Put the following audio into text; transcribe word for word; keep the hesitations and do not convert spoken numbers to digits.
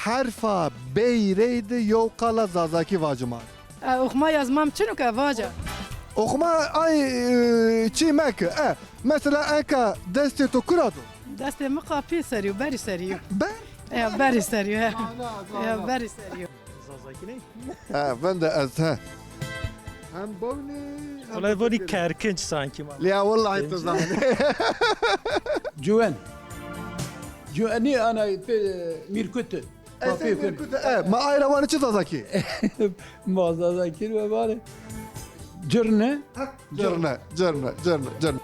Herfa beyrey de yew qala zazakî vacima. E, oxuma yazmam çin o ke vaca. Oxuma ay, e, çî meke. E, mesela eka destê to kura do? Destê mi qapî serî yo, berî serî yo. Ber? E, berî serî yo, he. Zana, zana. E, berî serî yo. Zazakî ney? Ha, ben de ez, ha. Hem bawne, hem... Olay vonî kerkinç sanki ma. Ya vallahi to zanî. Ciwen. Ciwenî ana pe Mîrkut. Ez Mîrkut, e, ma ayra vanî çi zazakî? Ma zazakî ve vanî. Cirne. Ha, cirne, cirne, cirne, cirne.